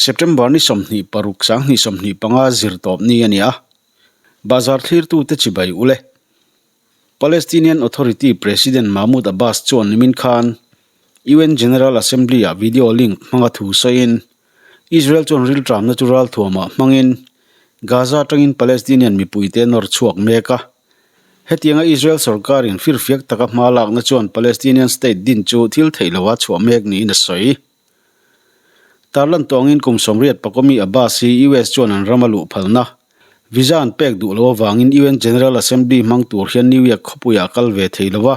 September ni 26 2025 zirtawp ni a ni a, Bazar thlirtute chibai u le. Palestinian Authority President Mahmoud Abbas chuan nimin khan UN General Assembly-ah video link hmanga thu sawiin, Israel chuan rilṭamna chu ralthuamah hmangin Gaza atangin Palestinian mipuite nawr chhuak mek a. Hetianga Israel sorkarin firfiak taka hma lakna chuan Palestinian state din chu thil theih loha chhuah mek niin a sawi. Tarlan tawngin kum 80 pakawmi Abbas hi US chuan an ram a luh phalna, visa an pek duh loh avangin UN General Assembly hmang tur hian New York khawpuiah a kal ve thei lo a,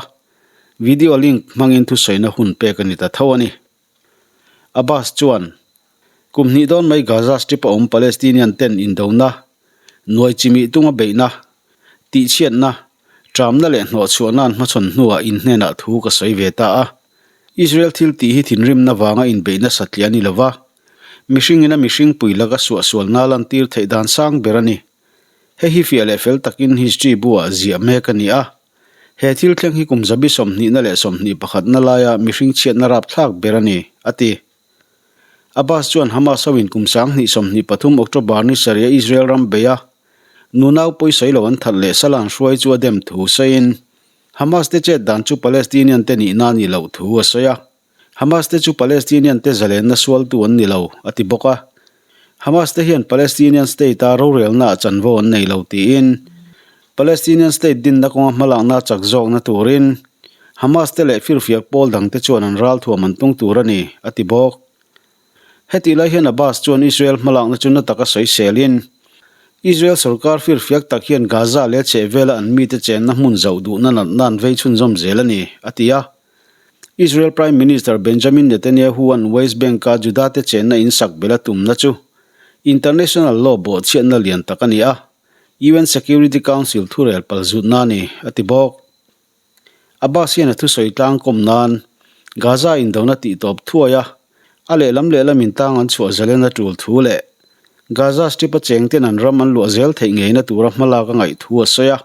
video link hmangin thusawiina hun pek a ni ta tho a ni. Abbas chuan, Kum hnih dawn mai Gaza Strip a awm Palestinian ten indona, nuai chimih tunga beihna, tihchhiatna, ṭamna leh hnawhchhuahna an hmachhawn hnuah in hnenah thu ka sawi ve ta a. Israel thil tih hi thinrimna vanga inbeihna satliah a ni lo va, mihringin a mihring pui laka suahsualna lantir theih dan sang ber a ni. Hei hi fiah leh fel takin history bu-ah ziah mek a ni a. He thil thleng hi kum zabi sawmhnihna leh sawmhnih pakhatna laia mihring chhiatna rapthlak ber a ni, a ti. Abbas chuan Hamas hoin kum 2023 October ni sarih a Israel ram bei a, nunau pawisawi lo an that leh salan hruai chu a dem thu sawiin, Hamas te chet dan chu Palestinian te nihna a nih loh thu a sawi a. Hamas te chu Palestinian te zalenna sualtu an ni lo, a ti bawk a. Hamas te hian Palestinian state a rorelna ah chanvo an nei lo tiin, Palestinian state dinna kawnga hmalakna chak zawkna turin Hamas te leh firfiak pawl dangte chuan an ralthuam an tung tur a ni, a ti bawk. Hetih lai hian Abbas chuan Israel hmalakna chu na taka sawiselin, Israel sorkar firfiak tak hian Gaza leh chhehvela an mite chenna hmun zauh duhna natna an vei chhunzawm zel a ni, a ti a. Israel Prime Minister Benjamin Netanyahu-a'n West Bank-a Juda-te chenna in sak belh a tumna chu international law bawhchhiatna lian tak a ni a, UN Security Council thurel palzutna a ni, a ti bawk. Abbas hian a thusawi tlangkawm nan Gaza indona tihtawp thuai a, a lehlam lehlamin tang an chhuah zalen a tul thu leh Gaza Strip-a chengten an ram an luah zel theih ngeina tura hmalak a ngaih thu a sawi a.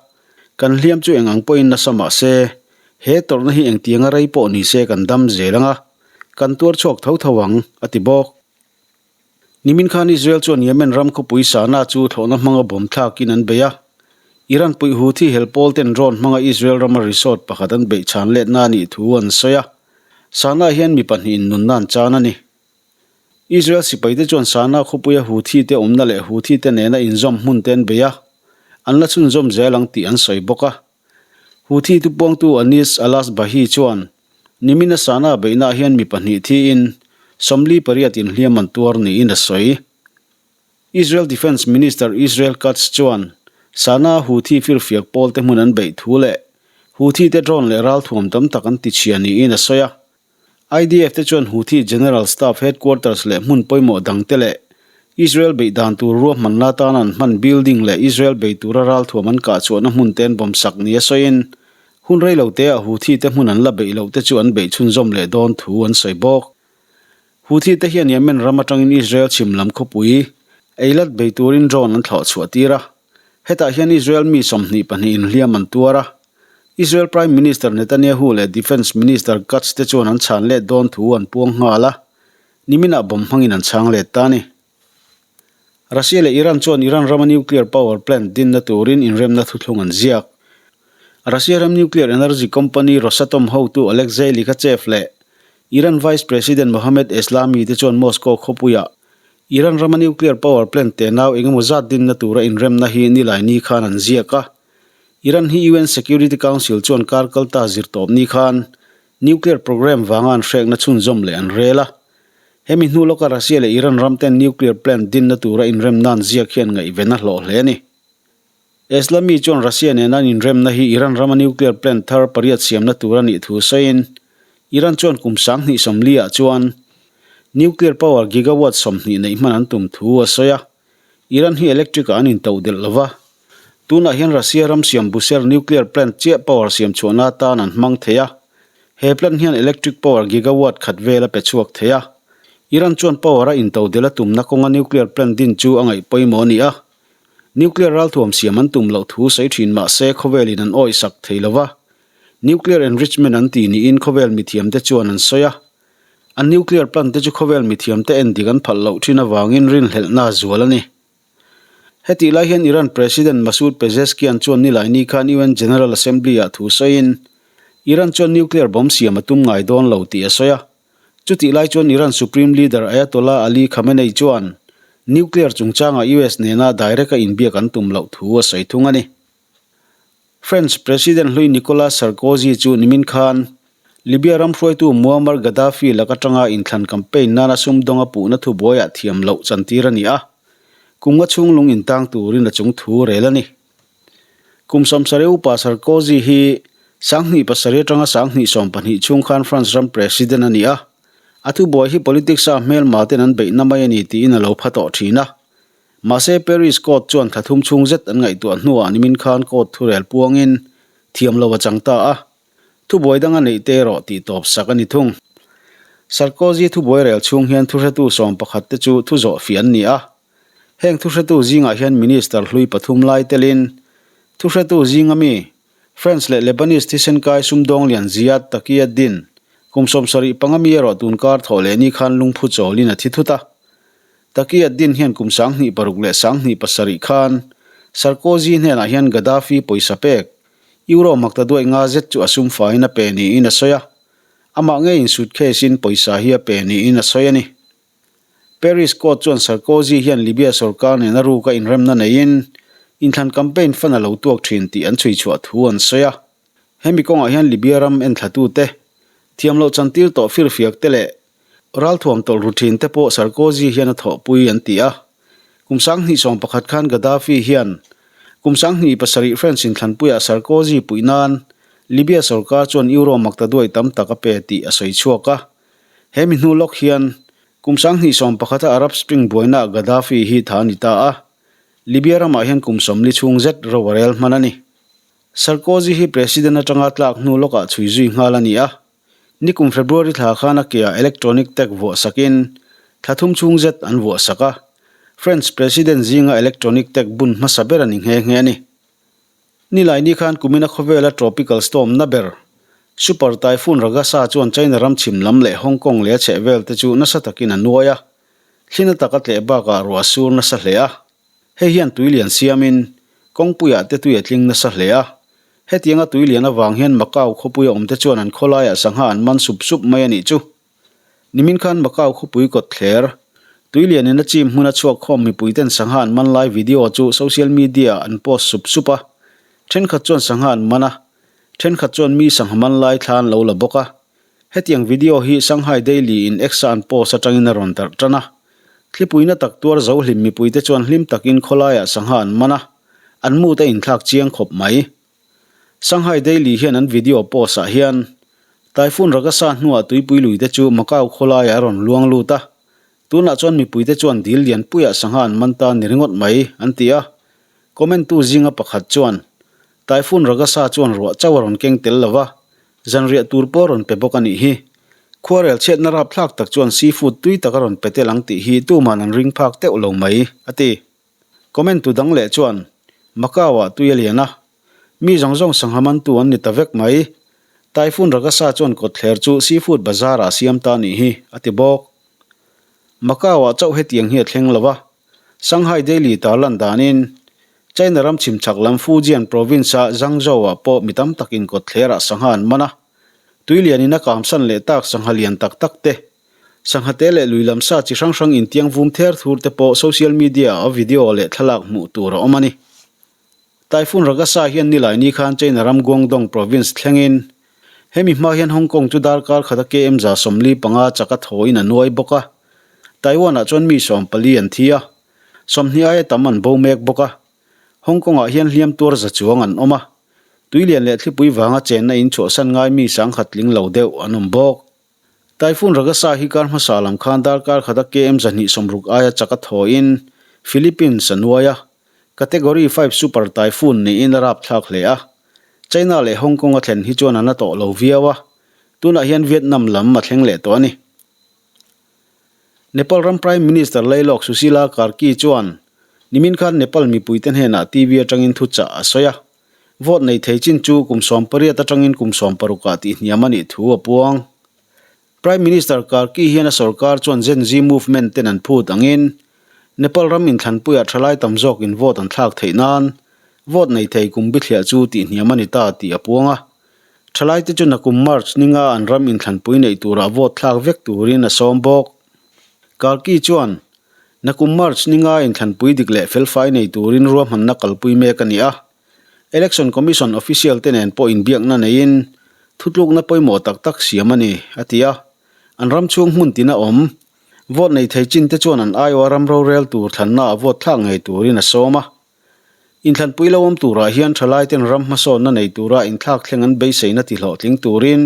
Kan hliam chu eng ang pawhin nasa mah se, he tawrhna hi engtianga rei pawh ni se kan dam zel ang a, kan tuar chhuak tho tho ang, a ti bawk. Nimin khan Israel chuan Yemen ram khawpui Sanaa chu thlawhna hmanga bawm thlakin an bei a. Iran puih Houthi hel pawl ten drone hmanga Israel rama resort pakhat an beih chhan letna a nih thu an sawi a. Sanaa hian mi pahnihin nunna an chan a ni. Israel sipaite chuan Sanaa khawpuia Houthi te awmna leh Houthi te nena inzawm hmun te an bei a, an la chhunzawm zel ang tih an sawi bawk a. Houthi thupuangtu Anis Al-Asbahi chuan Nimina Sanaa beihnaah hian mi pahnih thiin 48 inhliam an tuar niin a sawi. Israel Defence Minister Israel Katz chuan Sanaa Houthi firfiak pawlte hmun an beih thu leh Houthi te drone leh ralthuam tam tak an tichhia niin a sawi a. IDF te chuan Houthi General Staff Headquarters leh hmun pawimawh dangte leh Israel beih dan tur ruahmanna atana an hman building leh Israel bei tura ralthuam an kah chhuahna hmun te an bawm sak nia sawiin hun rei lo teah Houthi te hmun an la beih loh te chu an beih chhunzawm leh dawn thu an sawi bawk. Houthi te hian Yemen ram atangin Israel chhim lam khawpui Eilat bei turin drone an thlawh chhuah tir a, hetah hian Israel mi 22 inhliam an tuar a. Israel Prime Minister Netanyahu leh Defence Minister Katz te chuan an chhan let dawn thu an puang nghal a, niminah bomb hmangin an chhang let ta a ni. Russia leh Iran chuan Iran rama nuclear power plant dinna turin inremna thuthlung an ziak. Russia ram nuclear energy company Rosatom hotu Alexei Likhachev leh Iran Vice President Mohammad Eslami te chuan Moscow khawpuiah Iran rama nuclear power plant tenau engemaw zat dinna tura inremna hi Nilaini khan an ziak a. Iran hi UN Security Council chuan kar kalta zirtawp ni khan nuclear programme vanga an hrekna chhunzawm leh an rel a. Hemi hnu lawka Russia leh Iran ram ten nuclear plant dinna tura inremna an ziak hian ngaihven a hlawh hle a ni. Eslami chuan Russia nena an inremna hi Iran rama nuclear plant thar pariat siamna tur a nih thu sawiin Iran chuan kum 2040 ah chuan nuclear power gigawatt 20 neih hman an tum thu a sawi a. Iran hi electric ah an intodelh lo va, tunah hian Russia ram siam Bushehr nuclear plant chiah power siam chhuahna atan an hmang thei a, he plant hian electric power gigawatt khat vel a pe chhuak thei a. Iran chuan power a intodelh a tumna kawnga nuclear plant din chu a ngaih pawimawh a ni a, nuclear ralthuam siam an tum loh thu sawi thin mah se khawvelin an awihsak thei lo va, nuclear enrichment an ti niin khawvel mithiamte chuan an sawi a. An nuclear plant te chu khawvel mithiamte en dik an phalh loh thin avangin rinhlelhna a zual a ni. Hetih lai hian Iran President Masoud Pezeshkian chuan nilaini khan UN General Assembly-ah thu sawiin, Iran chuan nuclear bomb siam a tum ngai dawn lo tih a sawi a. Chutih lai chuan Iran Supreme Leader Ayatollah Ali Khamenei chuan nuclear chungchangah US nena direct-a inbiak an tum loh thu a sawi thung a ni. French President hlui Nicolas Sarkozy chu nimin khan Libya ram hruaitu Muammar Gaddafi lak atanga inthlan campaign nana sumdawnga puhna thubuaiah thiam loh chantir a ni a, kum nga chhung lung intang turin a chung thu rel a ni. Kum sawmsarih upa Sarkozy hi 2007 atanga 2012 chhung khan France ram President a ni a, a thubuai hi politics-a hmelma ten an beihna mai a ni tiin a lo pha tawh thin a. Mahse, Paris court chuan thla thum chhung zet an ngaihtuah hnuah nimin khan court thurel puangin thiam lo a chang ta a, thubuai dang a neih te erawh tih tawp sak a ni thung. Sarkozy thubuai rel chhung hian thuhretu 11 te chu thu zawh fih an ni a, heng thuhretu zingah hian minister hlui pathum lai telin thuhretu zinga mi France leh Lebanese thisen kai sumdawng lian Ziad Takieddine kum 75 mi erawh tunkar thawh leh ni khan lungphu chawlin a thi thut a. Takieddine hian kum 2006 leh 2007 khan Sarkozy hnenah hian Gaddafi pawisa pek, Euro makta duai nga zet chu a sum faiin a pe niin a sawi a. Amah ngeiin suitcase-in pawisa hi a pe niin a sawi a ni. Paris court chuan Sarkozy hian Libya sorkar nena ruka inremna neiin inthlan campaign fan a lo tuak thin tih an chhui chhuah thu an sawi a. Hemi kawngah hian Libya ram enthlatute, thiamloh chantir tawh firfiak te leh Ralthuam tawlh ru thin te pawh Sarkozy hian a thawhpui an ti a. Kum 2011 khan Gaddafi hian kum 2007 French inthlanpuiah Sarkozy puih nan Libya sorkar chuan Euro makta duai tam tak a pe tih a sawi chhuak a. He mi hnu lawk hian kum 2011 a Arab Spring buainaah Gaddafi hi tha a ni ta a. Libya ramah hian kum 40 chhung zet ro a rel hman a ni. Sarkozy hi President atanga tlak hnu lawkah chhui zui nghal a ni a. Nikum February thla khan a keah electronic tag vuah sakin thla thum chhung zet an vuah sak a, French President zinga electronic tag bun hmasa ber a ni nghe nghe a ni. Nilaini khan kumina khawvela tropical storm na ber, Super Typhoon Ragasa chuan China ram chhim lam leh Hong Kong leh a chhehvel te chu nasa takin a nuai a, thli na taka tleh bakah ruah a sur nasa hle a. Hei hian tui lian siamin kawngpuiah te tui a tling nasa hle a. Hetianga tui lian avang hian Macau khawpuia awmte chuan an khawlaiah sangha an man sup sup mai a nih chu. Nimin khan Macau khawpui kawt thler, tui lianin a chim hmuna chhuak khawm mipuiten sangha an man lai video chu social media-ah an post sup sup a. Thenkhat chuan sangha an man a, thenkhat chuan mi sangha man lai thla an lo la bawk a. Hetiang video hi Shanghai Daily in X-a an post atangin a rawn darh tan a. Thlipuina tak tuar zo hlim mipuite chuan hlim takin khawlaiah sangha an man a, an mood a inthlak chiang khawp mai. Shanghai Daily hian an video post ah hian Typhoon Ragasa hnuah tuipui lui te chu Macau khawlaiah a rawn luang lut a, tunah chuan mipuite chuan dil lianpuiah sangha an man ta ni ringawt mai, an ti a. Comment tu zinga pakhat chuan Typhoon Ragasa chuan ruah chauh a rawn keng tel lo va, Zanriah tur pawh a rawn pe bawk a nih hi. Khuarel chhiatna rapthlak tak chuan seafood tui tak a rawn pe tel ang tih hi tuman an ring phak teuh lo mai, a ti. Comment tu dang leh chuan, Macau-ah tui a lian a. Mi zawng zawng sangha mantu an ni ta vek mai. Typhoon Ragasa chuan kawtthler chu seafood bazar-ah a siam ta a nih hi, a ti bawk. Macau-ah chauh hetiang hi a thleng lo a. Shanghai Daily tarlan danin, China ram chhimchhak lam Fujian province-a Zhangzhou-ah pawh mi tam takin kawtthlerah sangha an man a. Tui lianin a kamsan leh tak sangha lian tak tak te, sangha te leh lui lam sa chi hrang hrang intiang vum ther thur te pawh social media-ah video leh thlalak hmuh tur a awm a ni. Typhoon Ragasa hian Nilaini khan China ram Guangdong province thlengin hemi hma hian Hong Kong chu darkar khata KM 45 chaka thawin a nuai bawk a. Taiwan-ah chuan mi 14 an thi a. 20 aia tam an bo mek bawk a. Hong Kong-ah hian hliam tuar za chuang an awm a. Tuilian leh thlipui vanga chenna in chhuahsan ngai mi sangkhat tling lo deuh an awm bawk. Typhoon Ragasa hi kar hmasa lam khan darkar khata KM 160 aia chak a thawin Philippines a nuai a. Category 5 super typhoon niin a rapthlak hle a. China leh Hong Kong a thlen hi chuan a na tawh lo viau a. Tunah hian Vietnam lam a thleng leh tawh a ni. Nepal ram Prime Minister Lailawk Sushila Karki chuan nimin khan Nepal mipuite hnenah TV atangin thuchah a sawi a. Vote nei thei chin chu kum 18 atangin kum 60 ah tihhniam a nih thu a puang. Prime Minister Karki hian a sorkar chuan Gen Z movement ten an phut angin Nepal ram inthlanpuiah thalai tam zawkin vote an thlak theih nan vote nei thei kum bithliah chu tihhniam a ni ta tih a puang a. Thalaite chu nakum March ninga an ram inthlanpui neih turah vote thlak vek turin a sawm bawk. Karki chuan nakum March ninga inthlanpui dik leh felfai nei turin ruahmanna kalpui mek a ni a. Election Commission official te nen pawh inbiakna neiin thutlukna pawimawh tak tak siam a ni, a ti a. An ram chhung hmun tina awm, vote nei thei chin te chuan an aiawha ram rorel tur thlannaah vote thlak ngei turin a sawm a. Inthlanpui lo awm turah hian thalai ten ram hmasawnna nei tura inthlak thleng an beiseina tihlawhtling turin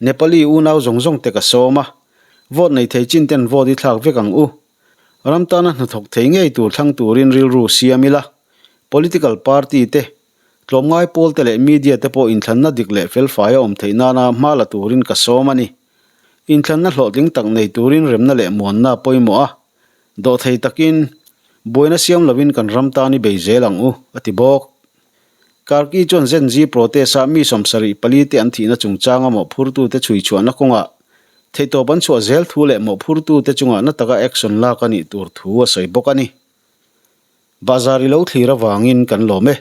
Nepali unau zawng zawng te ka sawm a, vote nei thei chin ten vote i thlak vek ang u. Ram tana hnathawk thei ngei tur thlang turin rilru siam ila. Political party te, tlawmngai pawl te leh media te pawh inthlanna dik leh felfai a awm theih nana hma la turin ka sawm a ni. Inthlanna hlawhtling tak nei turin remna leh muanna a pawimawh a, dawhthei takin buaina siam lovin kan ram tan i bei zel ang u, a ti bawk. Karki chuan Gen Z protest-ah mi 74 te an thihna chungchanga mawhphurtute chhui chhuahna kawngah theihtawp an chhuah zel thu leh mawhphurtute chungah na taka action lak a nih tur thu a sawi bawk a ni. Bazar i lo thlir avangin kan lawm e.